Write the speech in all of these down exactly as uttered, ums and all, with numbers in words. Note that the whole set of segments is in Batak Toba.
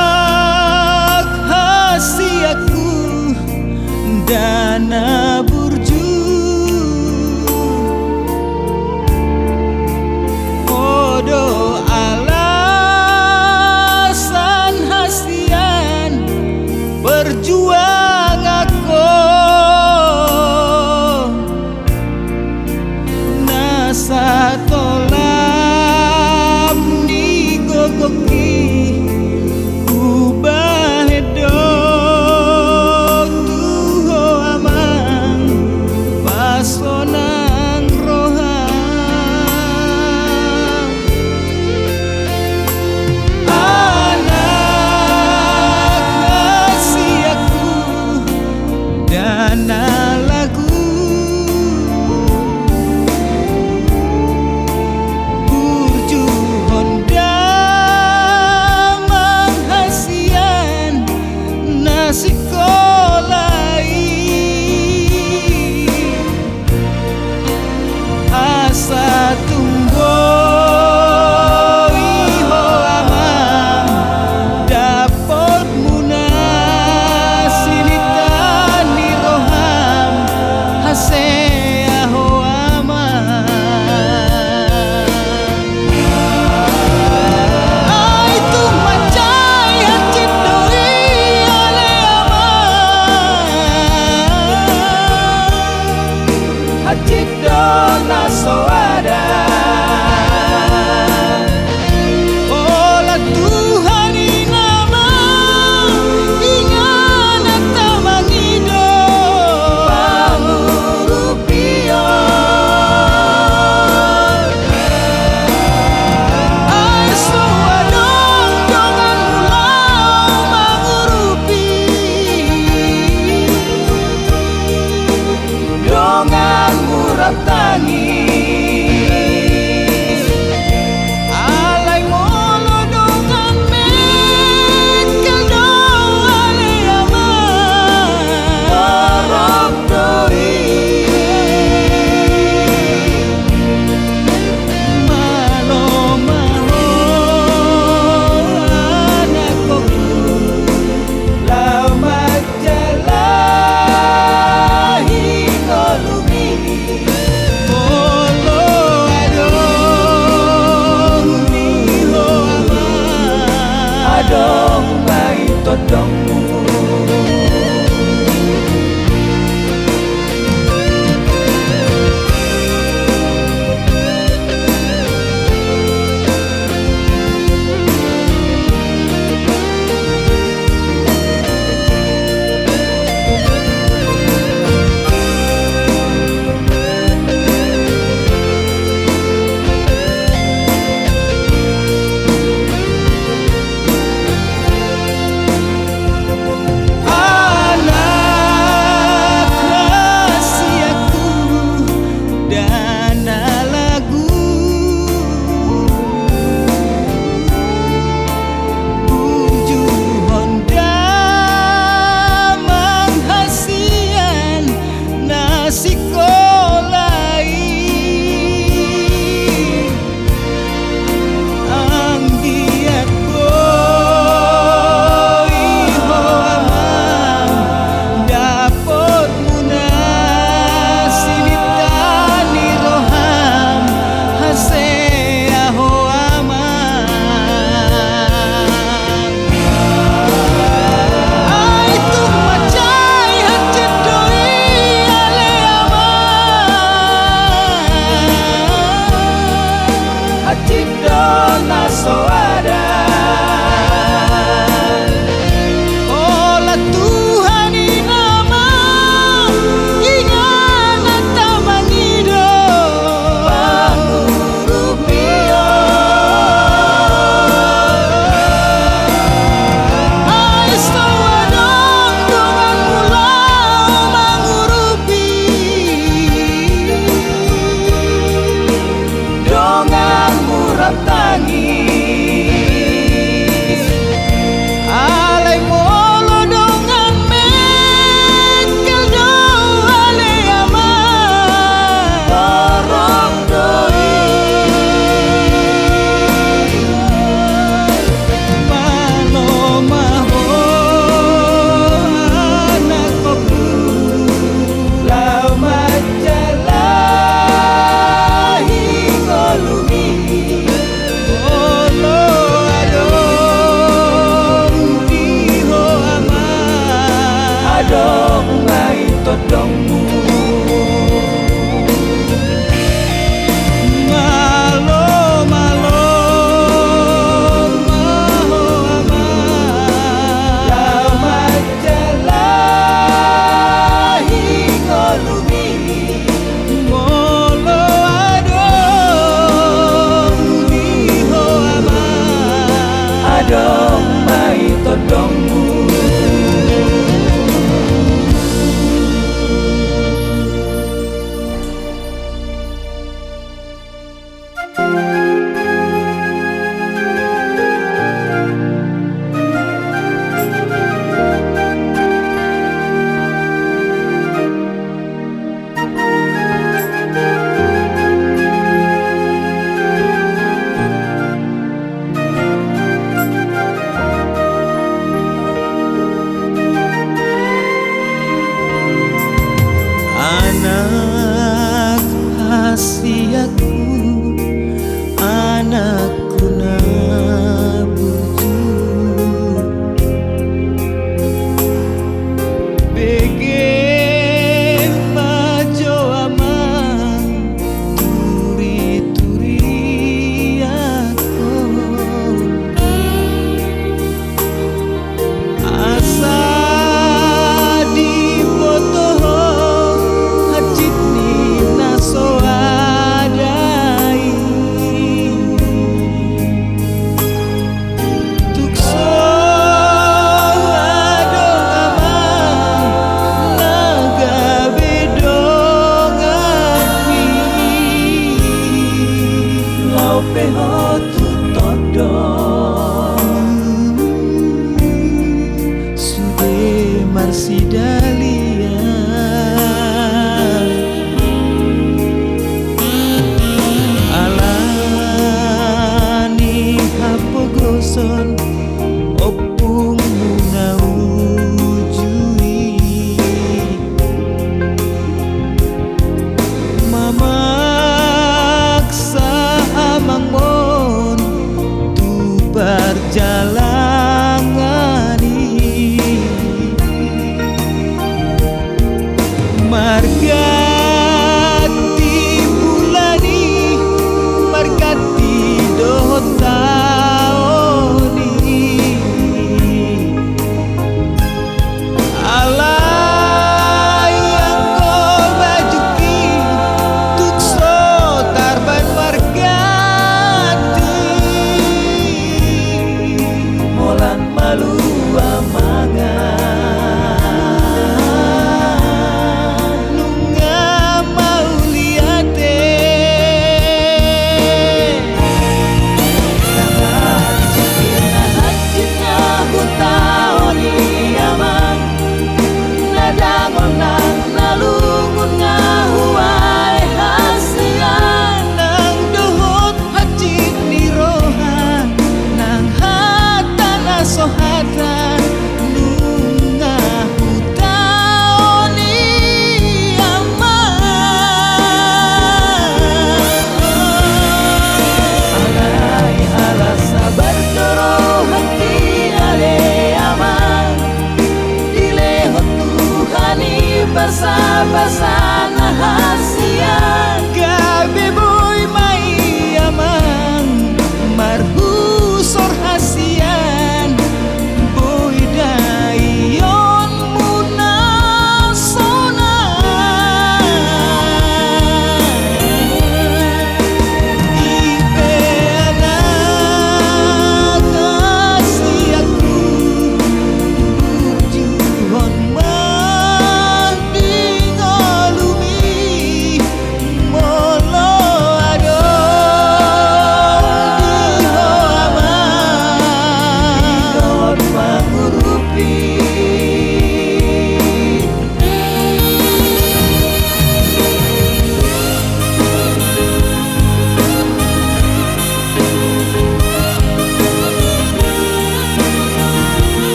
Anak hasianku, dana burju, ho do alasan hasian perjuanganku. Na satolam ni gogongki hubahen do tu ho amang pasonang roha. Anak hasianku, dana lagu, burju ho damang hasian na sikola i. Asa tung boi ho amang dapotmuna sinitani roham, hasea ho amang. Ai tung mansai hansit do i ale amang, hansit do na so ada. Holan Tuhan i nama, inganan ta mangido pangurupion. Ai so adong donganmu laho mangurupi, donganmu rap tangis. Alai molo dongan mengkel do ale amang, torop do i. Malo ma ho anakku, laho manjalahi ngolumi. Marganti bulan i, marganti dohot taon i. Alai anggo bajungki tung so tarbaen marganti. Holan malua mangan, nunga mauliate. Na hansit, na hansit na hutaon i, Amang, na dangol nang na lungun nga huae hasian. Nang dohot hansit ni roha, nang hata na so hata, nunga hutaon i, Amang. Alai ala sabar do rohangki ale, Amang, dilehon Tuhan i basa-basa na hasian. Gabe boi ma i, Amang, marhusor hasian, boi daionmu na sonang. I pe anak hasianku, burjuhon ma di ngolumi.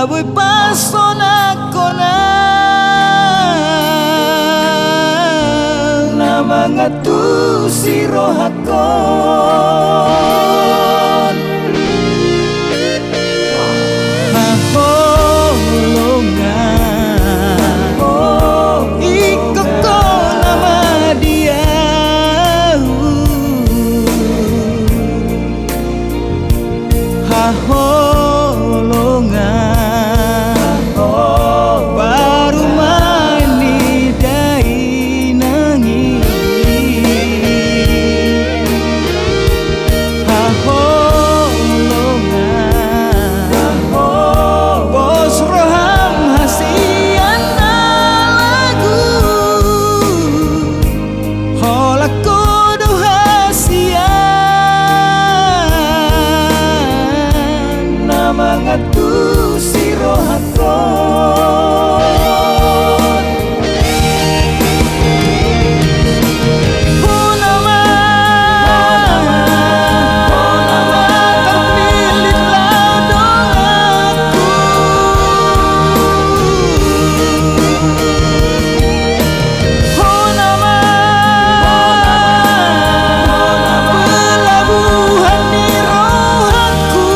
Boi pasonangkon au na mangantusi rohangkon. Haholongan, ingkon ho nama di au. Haholongan, parumaen ni dainang i. Haholongan, pos roham hasian na lagu. Holan ho do hasian na mangantusi rohangkon. Ho nama, ho nama tarpillit laho donganku. Ho nama, ho nama pelabuhan ni rohangku.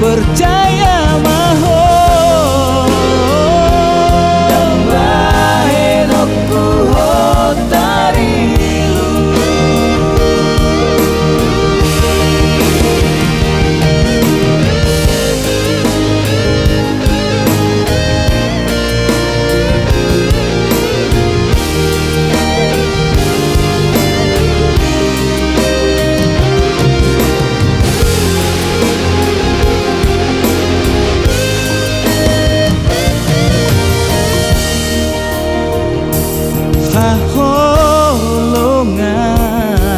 Percaya ma ho, ndang bahenonku ho tarilu.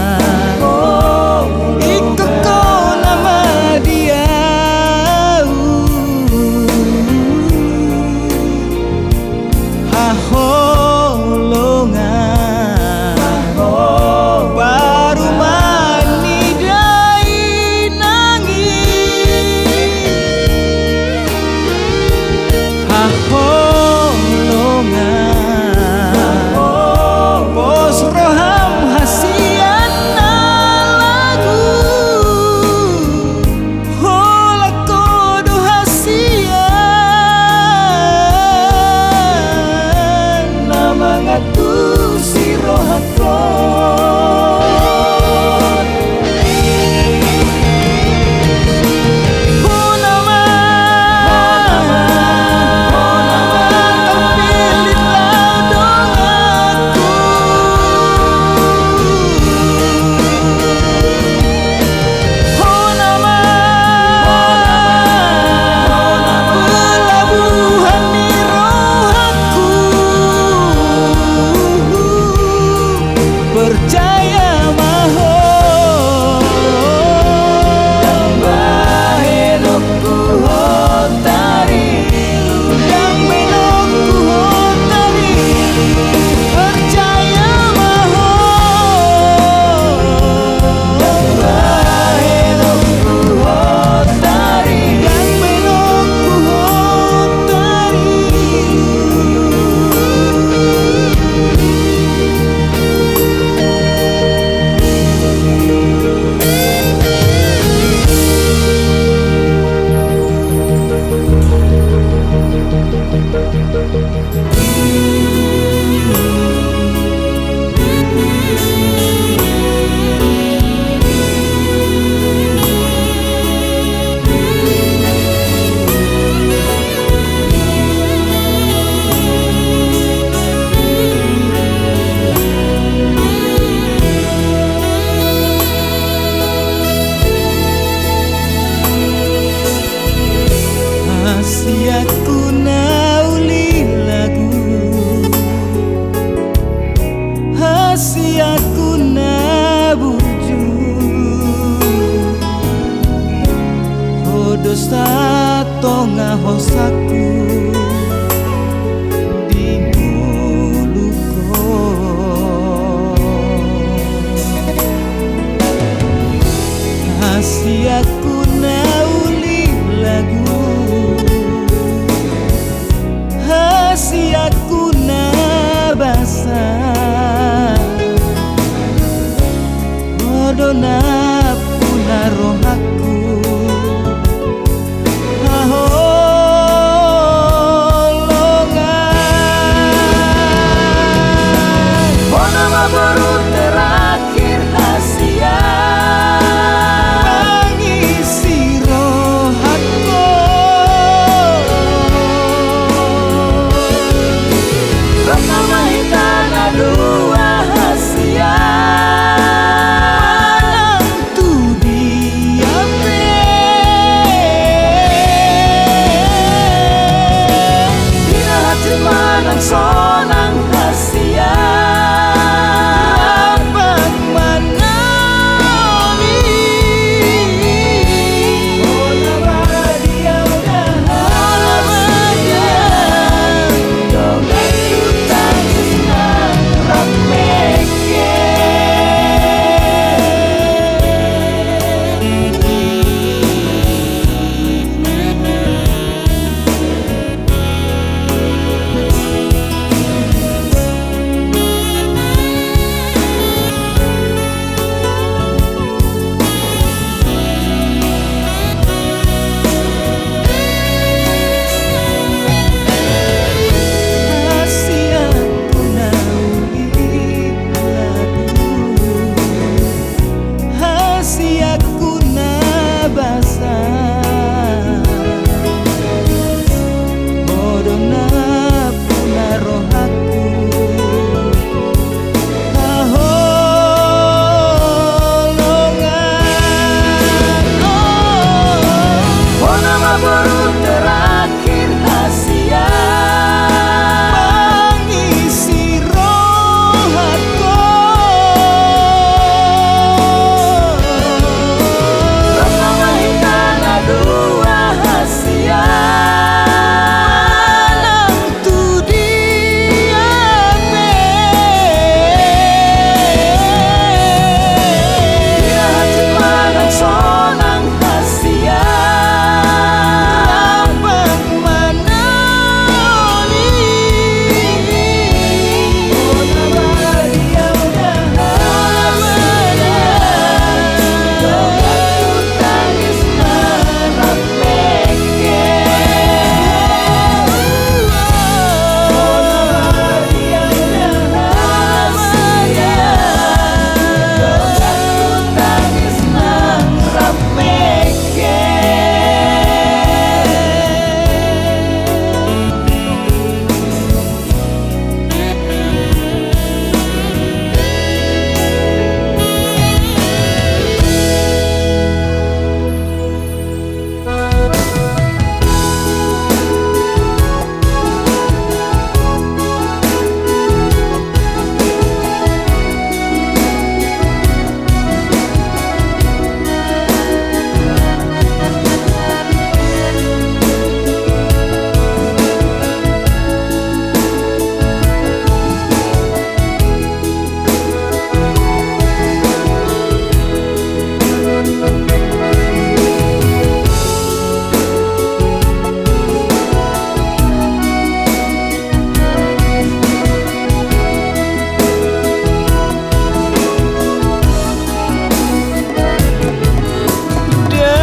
Haholongan, ingkon ho nama di au. Haholongan, parumaen ni dainang i. Haholongan, pos roham hasian na lagu. Holan ho do hasian na mangantusi rohangkon. Ho nama, ho nama, ho nama tarpillit laho donganku. Ho nama, ho nama, ho nama pelabuhan ni rohangku. Percaya ma ho, ndang bahenonku ho tarilu. Ndang bahenonku ho tarilu. Percaya ma ho, ndang bahenonku ho tarilu. Ndang bahenonku ho tarilu. Hasianku na uli lagu, hasianku na burju, ho do satonga hosaku di ngolungku. Hasianku na rohangku. Haholongan. Bona ma boru terakhir hasian. Mangisi rohangku. Rap ma hita na dua hasian. Manang tu dia pe. Di na hatian manang sonang hasian. Rap ma nang i. Bona ma dia udahan. Bona ma dia. Dongan tu tangis na rap mengke. Hasianku na uli labu. Hasianku na basa. Ho do nampuna rohangku. Haholongan. Bona ma boru terakhir hasian. Mangisi rohangku. Rap ma hita na dua hasian. Manang tu dia pe. Di na hatian manang sonang hasian. Rap ma nang i.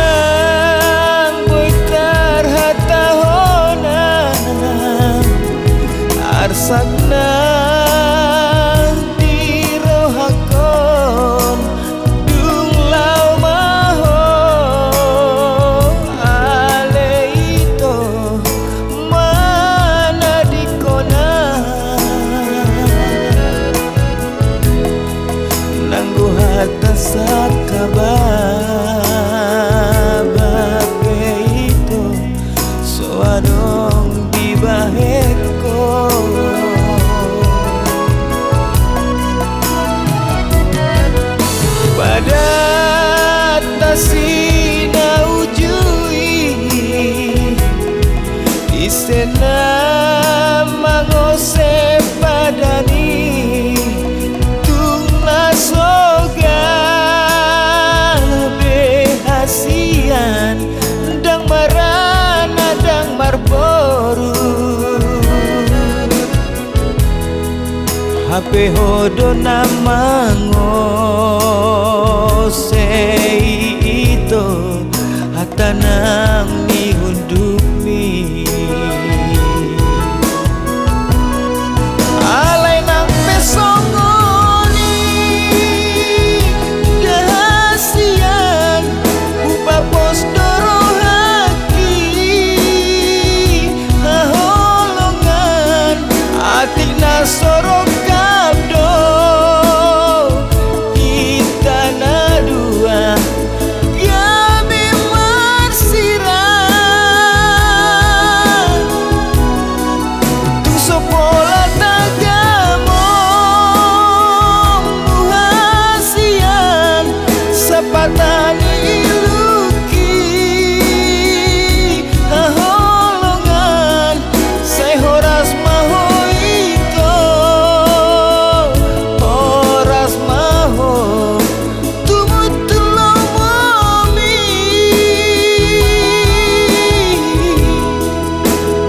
Ndang boi tarhatahon arsak na di rohangkon. Dung laho ma ho ale ito manadingkon au. Nanggo hata sangkababa pe ito so adong dibahen ho. Padatna si na uju i, ise na mangose padan i, tung na so gabe hasian. Ndang marana ndang marboru, hape ho do na mangose i ito. hata nang ni undukmi. Alai nang pe songon i, da hasian, hupapos do rohangki, haholongan, atik na so rongkap do hita na dua gabe marsirang. Tung so pola tagam on muhasian, sapata ni ilungki, haholongan, sai horas ma ho ito, horas ma ho tumundalhon lomomi.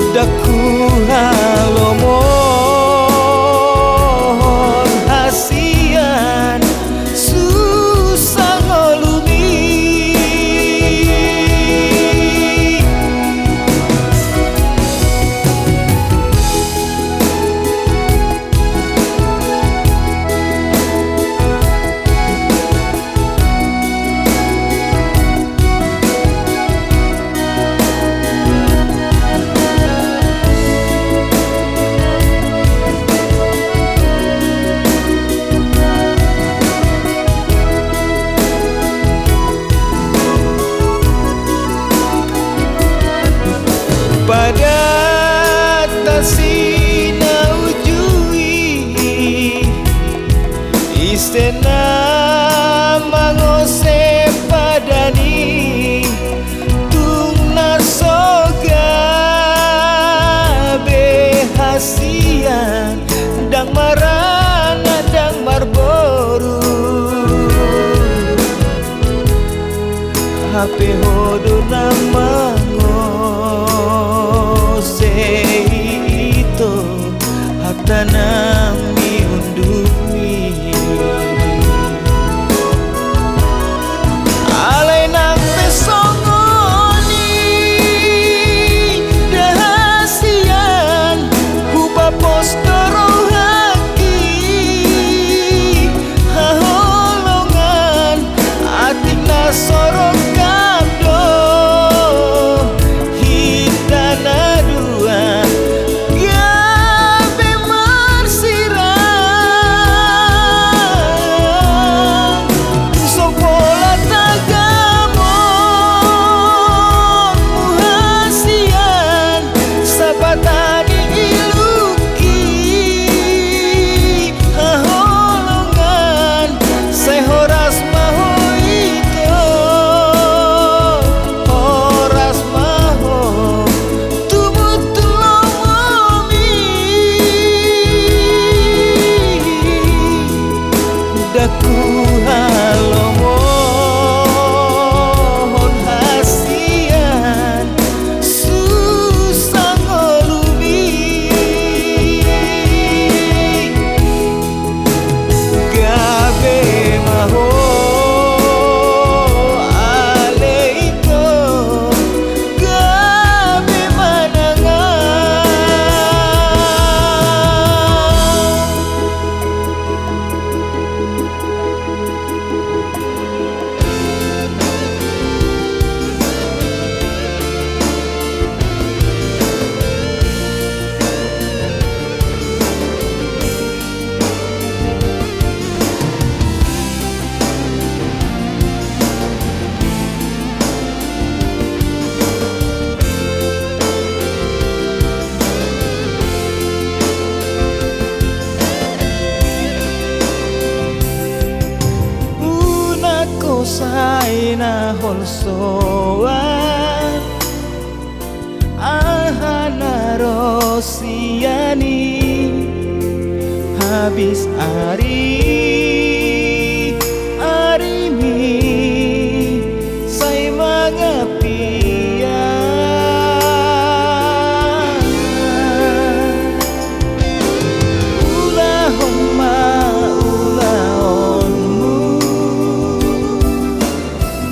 Ndang huhalomohon hasian susa ngolumi. Padanta si na uju i, ise na mangose pada ni, tung na so gabe hasian, ndang maranak ndang marboru. Hape ho do na mangose i ito, hata nang ni undukmi. Alai nang pe songon i, da hasian, hupapos do rohangki, haholongan, atik na so rongkap do hita na dua gabe marsirang. Tung so pola tagam on muhasian, sapata ni ilungki, haholongan, sai horas ma ho ito, horas ma ho tumundalhon lomomi. Ndang huhalomohon hasian susa ngolumi. Gabe ma ho ale ito, gabe manang au. Unang ho sai na holsoan aha na ro sian i, habis ari arimi sai mangapian. Ulahon ma ulaonmu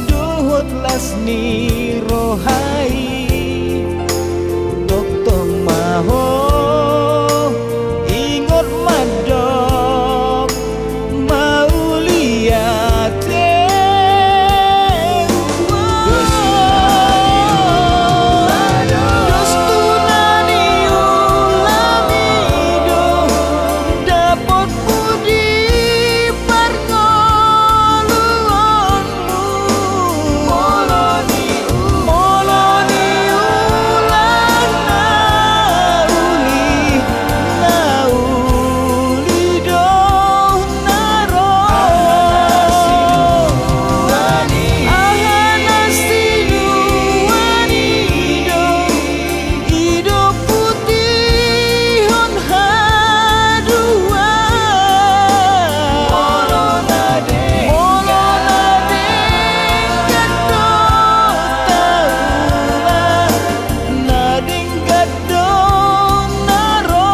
dohot las ni roha i. Tongtong ma ho ingot mandok mauliate. Dos tu na niula i do dapot pudi parngoluan. Molo ni ula na uli, na uli do na ro. Aha na sinuan i do, i do putihon haduan. Molo na denggan do taula, na denggan do na ro.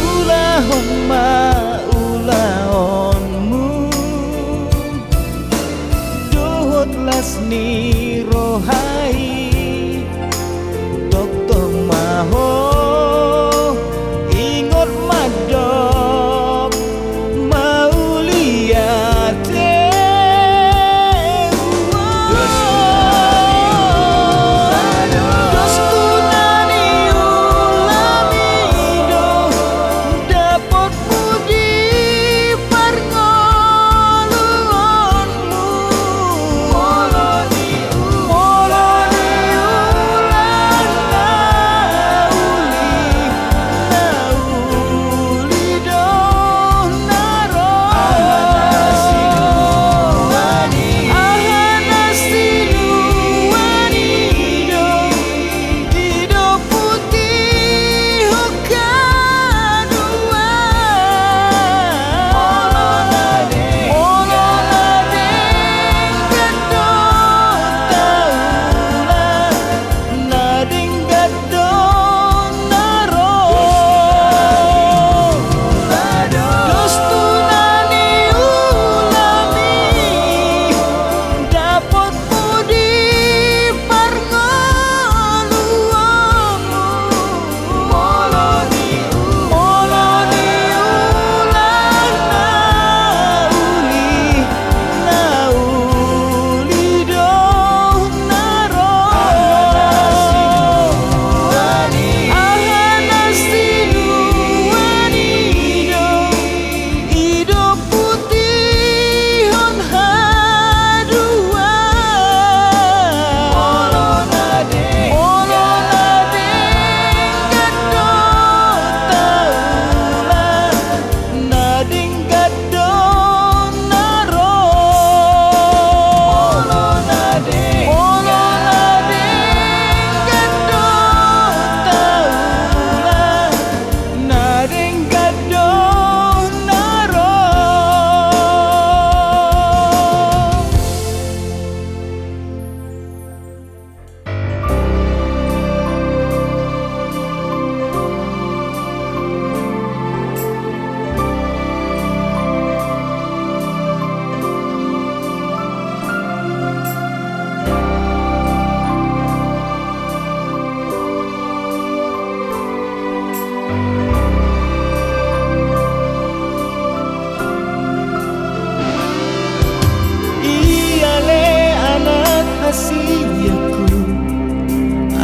Ulahon ma ulaonmu dohot las ni roha i. Tongtong ma ho ingot mandok mauliate. Dos tu na niula i do dapot pudi parngoluanmu. Molo ni ula na uli, na uli do na ro. Aha na sinuan i, aha na sinuan i do, i do putihon haduan. Molo na denggan do taula, na denggan do na ro. Dos tu na niula i dapot pudi parngoluanmu. Molo ni ula na uli, na uli do na ro. Aha na sinuan i do, i do putihon haduan. Molo na denggan do taula, na denggan do na ro. Molo na denggan do taula, na denggan do na ro. Ia ale anak hasianku,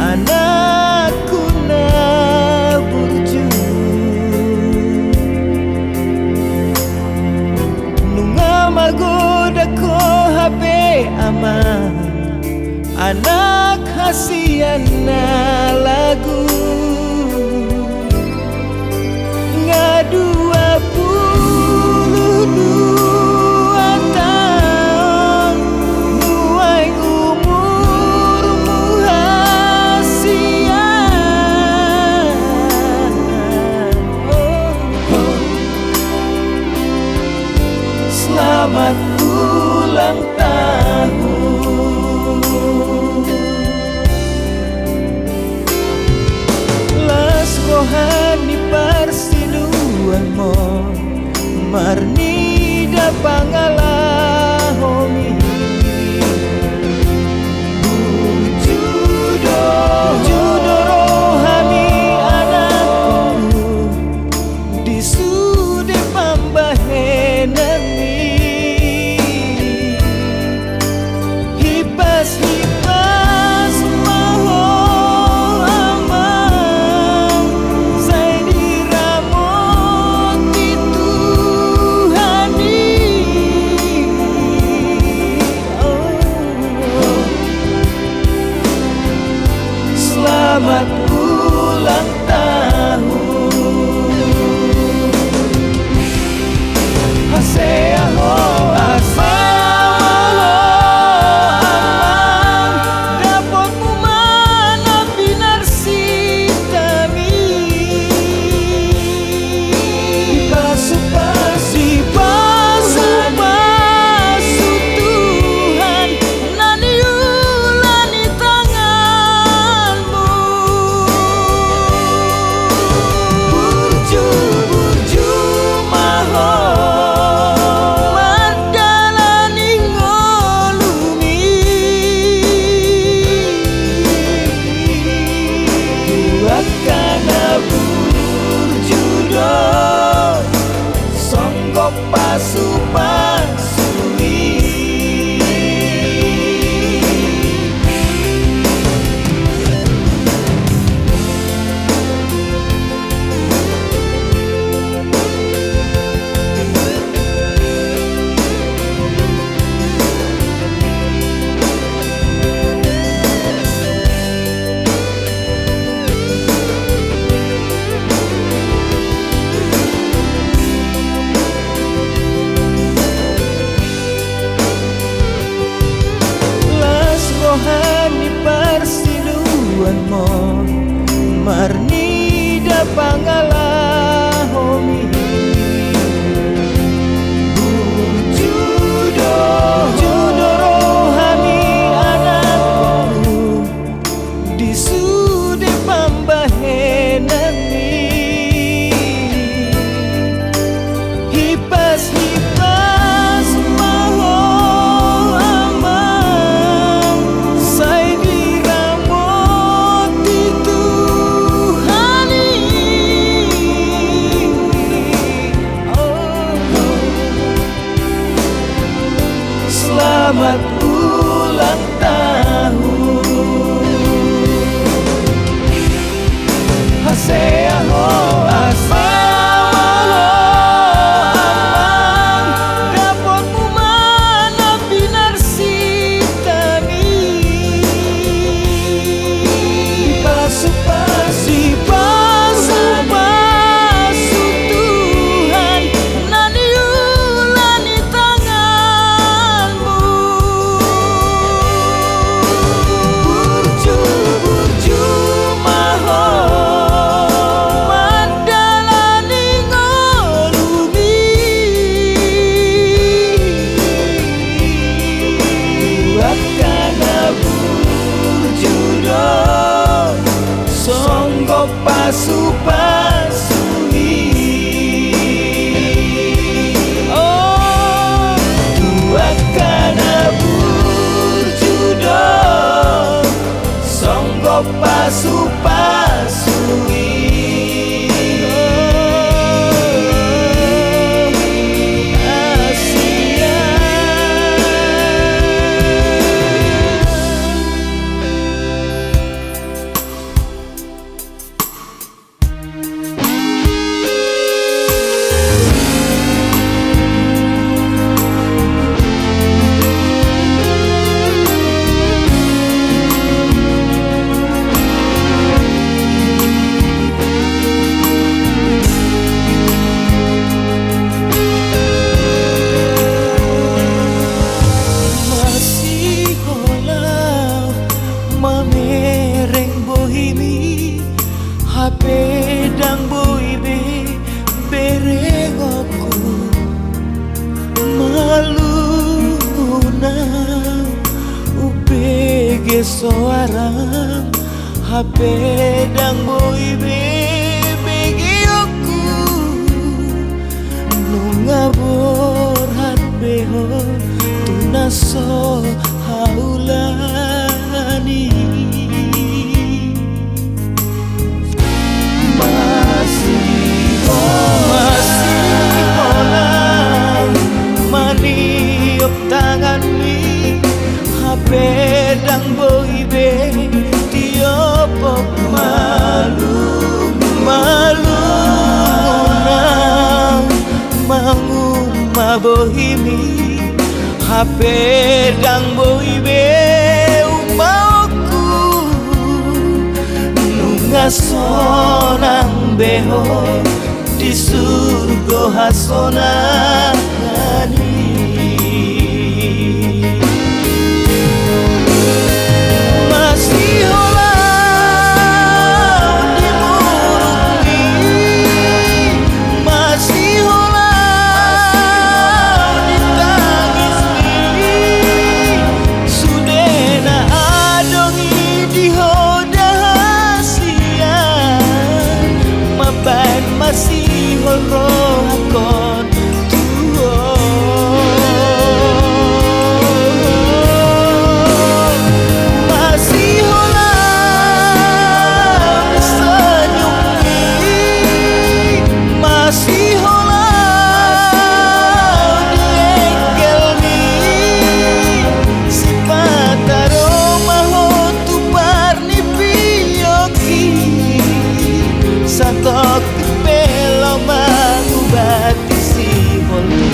anakku na burju. Nunga magodang ho hape ama, anak hasian na lagu. Nga dua pulu dua taon, nunga Marnida pangalahomi. Burju do, burju do rohami, anakku, di sude pambahenanmi. Hipas-hipas ma ho, Amang, sai diramoti Tuhan i. Oh. Selamat ulang tahun. Hasea ho, hasea ho, Amang, dapotmu ma na pinarsinta mi. Dipasu-pasu, dipasu-pasu Tuhan na niula ni tanganmu. Burju-burju ma ho mandalani ngolumi. Tu angka na burju do songgop pasu-pasu i. Las roha ni parsiluanmon marnida pangalahomi. Burju do, burju do rohami, anakku, di sude pambahenanmi. Hipas-hipas ma ho, Amang, sai diramoti Tuhan i. Oh. Selamat ulang tahun. Hasea ho, hasea ho, Amang, dapotmu ma na pinarsinta mi. Dipasu-pasu, dipasu-pasu Tuhan na niula ni tanganmu. Burju-burju ma ho mandalani ngolumi. Tu angka na burju do songgop pasu-pasu i. Oh. Tu angka na burju do songgop pasu-pasu i. Asia. Masihola mamereng bohimi, hape ndang boi be berengonku. Malungun au umbege soaram, hape ndang boi be begeonku. Nunga Nga borhat be ho tu na so haulaan i. Masiholan, masiholan maniop tanganmi, hape ndang boi be tiopok. Malum, malum na mangumma bohimi, hape ndang boi be umaongku. Nunga sonang be ho di surgo hasonangan i. Masiholan di murukmi, masiholan di tangismi, sude na adong i di ho da hasian, mambahen masihol rohangkon tu ho. Masiholan senyummi, masiholan di engkelmi, sipata ro ma ho tu par ni pioki, satongkin pe laho mangubati siholmi.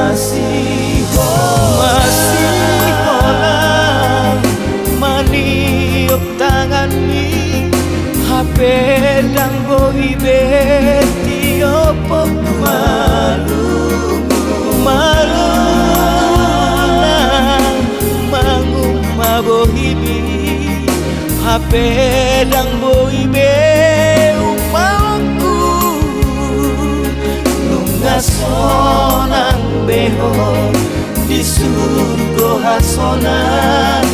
Masiho-, masiholan maniop tanganmi, hape ndang boi be tiopok. Malum, malum na mangumma bohimi, hape ndang boi be umaongku. Nunga sonang be ho di surgo hasonangan